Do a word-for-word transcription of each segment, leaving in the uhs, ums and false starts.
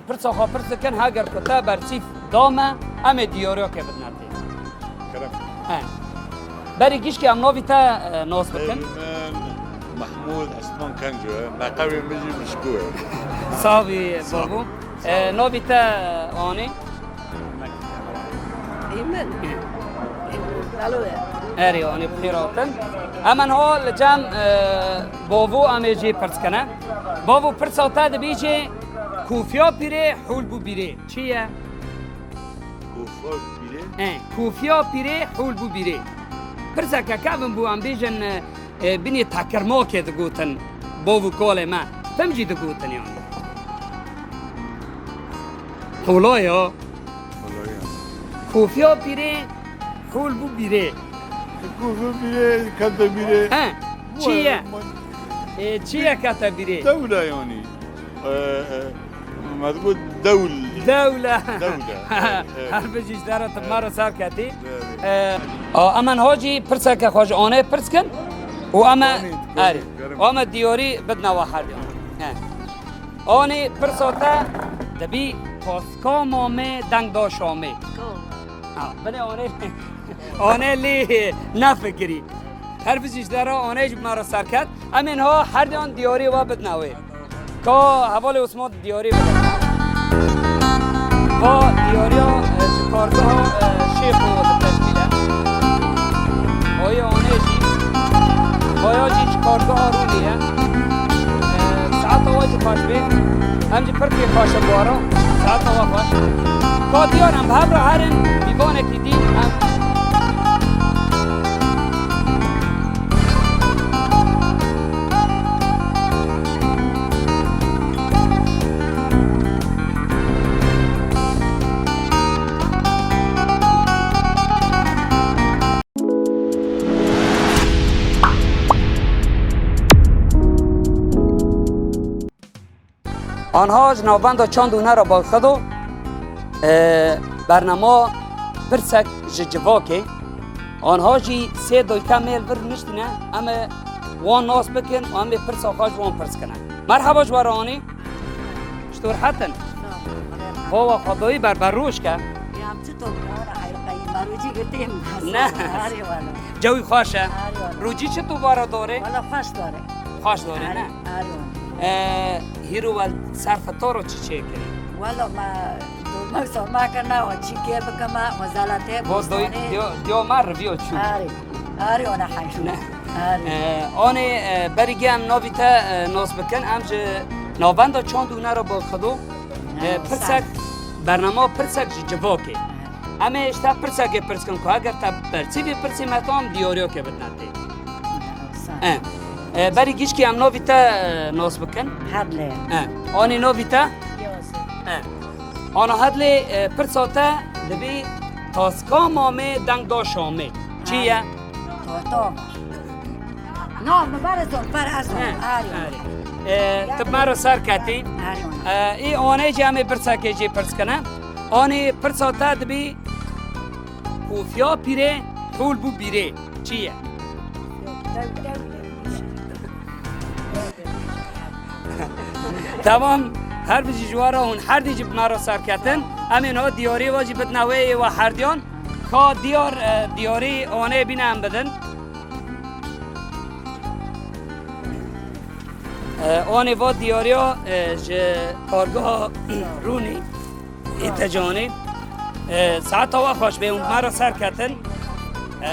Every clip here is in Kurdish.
Pirsa xwe pirs dikin, heger ku te bersîf da me, em ê diyariya ke bidine tê. Kerem. He. Berî gişkî em navî te, e, nas bikin. Navê min Mehmûd Esman Kenco ye. Leqebê min jî Mişko ye. Sax bî, Sağ ol. Babo. Sağ ol. E, navî te, e, anî? Îmin. Alo ye. Erê, anî bi xêr hatin. Em niha li cem, e, Bavo em ê jê pirs kine. Bavo, pirsa te dibêje, Kofiya pîrê hûl bû bîrê. Çi ye? Kofiya pîrê? E, kofiya pîrê hûl bû bîrê. Pirseke kevin bû, em bêjin, e, e, binê tekirmakê digotin, bav û kalê me. Tim jî digotin yani. Hola ya. Hola ya. Kofiya pîrê hûl bû bîrê. Kofiya pîrê kete bîrê. He, çi ye? E, çi ye kete bîrê? Dewle yani. E, e, me digot dewl. Dewle. Dewle. Evet, evet. Her bijî ji dera tu, evet, me re ser ketî. Evet. E, a, em niha jî pirseke xwe ji Anê pirs kin û em ê, Anî, erê, Anî, û em ê diyarî bidine we herdiyan. He. Anî, pirsa te dibî, Taska mamê deng da Şamê. Go. Ha, binê Anê, Anê lê nefikirî. Her bijî ji dera Anê jî bi me re ser ket. Em ê niha herdiyan diyarî we bidine wê. Ka hevalê Osman diyarî bide. Va diyariya, e, ji kargeha, e, Şêxo di teşkîl e. Ayê Anê jî, vaya jî ji kargeha Rûnê ye. E, saeta we jî xweş bê. Em jî pir kêfxweş in bu ara. Saeta we xweş. Ka diyar em bi hev re herin, mîvanekî dî em Anha ji navbenda çand û hunera Balxido, e, bernama Pirsek ji Civakê. Anha jî sê doyka me li vir niştine, em ê wan nas bikin û em ê pirsa xwe ji wan pirs kine. Merhaba ji we re Anî. Ji tu rehet in? Bava xwe doyî berber roj ke. Ya çi to bira, hayır, hayır, marocî girtîm. Ne. Arê wala. Cewî xweş e. Arê wala. Rojî çi tu bara dorê? Wala xweş dorê. Xweş dorê, ne? Arê wala. E, hîro wel ser fitaro çi çêkirî? Wala ma dolma sorma kirina, o çi kê bikema, o zalate, bo doy, bostane. Diyo, diyo ma riviyo çû. Arê. Arê ona hemşire. Ne. Arê. E, Anê, e, berî gê em navî te, e, nas bikin, em ji navenda çand û hunera Balxido, e, ha, pirsek, sağ ol, bernama Pirsek ji Civakê. Ha. Em ê ji te pirsekê pirs kin ku eger te bersîvê pirsê me tam diyariya ke bidine tê. Ha, sağ ol. E, e, berî gişkî em navî te, e, nas bikin. Hedlê. E, Anê navî te? Yazê. E. Ana Hedlê, e, pirsa te dibî Taska mamê deng da Şamê. Çi ye? Toto. No, mi ber zor, ber ez zor. He, arê. Arê. E, tu bi me re ser ketî. Arê. E, ê Anê jî em ê pirsekê jê pirs kine. Anê, pirsa te dibî Kofiya pîrê hûl bû bîrê. Çi ye? Tamam, her bijî ji we re hûn herdî jî bi me re serketin. Em ê niha diyariyê we jî bidine wê yê we herdiyan. Ka diyar, e, diyarî Anê bîne em bidin. E, Anê va diyariya, e, ji kargeha Rûnî. Ê te canê, e, saeta we xweş be, hûn bi me re serketin. E,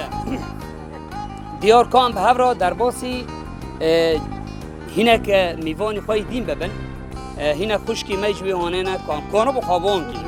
diyar ka em bi hev re derbasî, e, hinek, e, mîvanî xwe yî dîn bibin. E, hinek xwişkî me ji wî Anê ne, ka em kanibû xwe wan kî.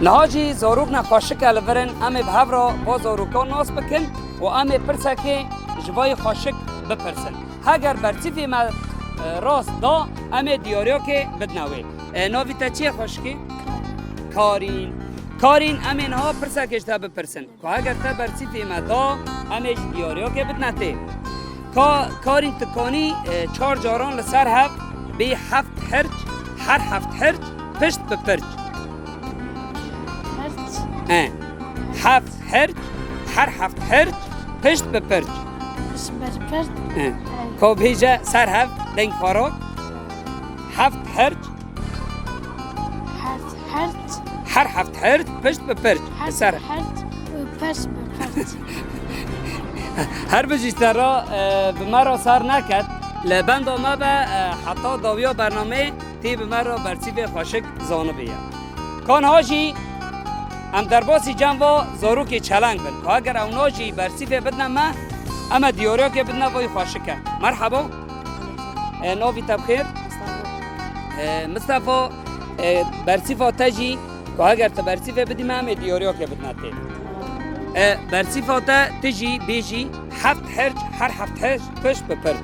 Niha jî zarok nexweşik e li vir in, em ê bi hev re va zarokan nas bikin û em ê pirsekê ji vayî xweşik bipirsin. Heger berçîfê me, e, rast da, em ê diyariyakê bidine wê. E, navî te çi ye xweşikê? Karîn. Karîn, em ê niha pirsekê ji te bipirsin. Ku heger te berçîfê me da, em ê ji diyariyakê bidine tê. Ka, Karîn, tu kanî, e, çar caran li ser hev bê heft herc, her heft herc, pişt bi pirç. Herc. E, heft herc, her heft herc, pişt bi pirç. Pişt bi pirç. E. Ka bêje ser hev, deng xwe rak. Heft herc. Herc, herc. Her heft herc, pişt bi pirç. Her ser. Herc, pişt bi pirç. Her bijî sera, e, bi me re sar neket. Li benda me be, e, heta dawiya bernameyê tê bi me re berçîfê xweşik zanibî ye. Ka niha jî em derbasî cem va zarokê çeleng bin. Ka heger ewna jî berçîfê bidine me, em ê diyariyakê bidine vay xweşike. Merhaba. E, navî te bi xêr? Mustafa. E, Mustafa, e, berçîfa te jî, ku heger tu berçîfê bidî me, em ê diyariyakê bidine tê. E, berçîfa te, tu jî bêjî heft herc, her heft herc, pişt bi pirç.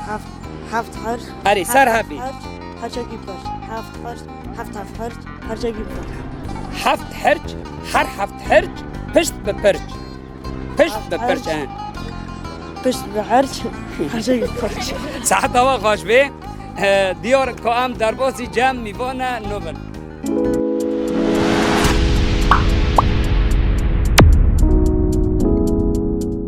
Heft, heft herc. Erê, ser hev bî. Heft herc, hercekî pirç. Heft herc, heft heft herc, hercekî pirç. Heft herc, her heft herc, pişt bi pirç. Pişt bi pirç, he. Pişt bi herc, hercekî pirç. Seheta we xweş bê. E, diyar ku em derbasî cem mîvane nû bin.